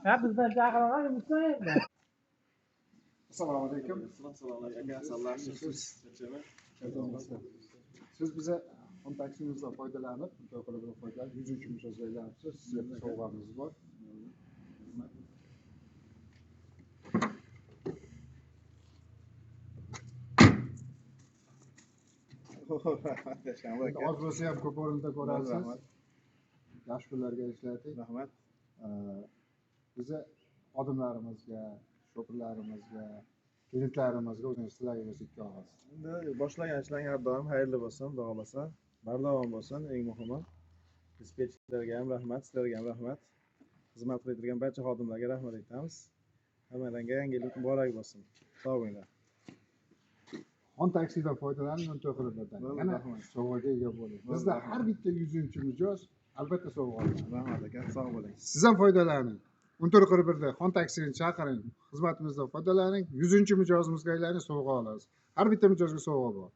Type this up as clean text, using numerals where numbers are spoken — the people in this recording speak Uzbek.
Ha, bizdan chaqiraman, endi. Assalomu alaykum. Siz biza Xon taksimizdan foydalanib, to'yxonadan foydalanib, 100 mijozga aylanibsiz. Sizga sovg'amiz bor. Oz bo'lsa ham ko'p o'rinda ko'rasiz. Yaxshi kunlarga ishlating. Rahmat. Biza xodimlarimizga, shofirlarimizga, klientlarimizga o'zingiz tilagingiz ikki og'iz. Endi boshlagan ishlaring har doim xayrli bo'lsin, xudo xohlasa. Bardavom bo'lsin, eng muhimi. Dispetcherlarga ham rahmat, sizlarga ham rahmat. Xizmat qilib turgan barcha xodimlarga rahmat aytamiz. Hammalarga yangi yil muborak bo'lsin. Sog' bo'linglar. Xon taksidan foydalaning, 14:41dan. Yana sovg'aga ega bo'ling. Bizda har bitta 100-mijoz albatta sovg'a oladi. Rahmat aka, sog' bo'ling. Siz ham foydalaning. 14:41da Xon taksini chaqiring, xizmatimizdan foydalaning. 100-mijozimizga aylaning, sovg'a olasiz. Har bitta mijozga sovg'a bor.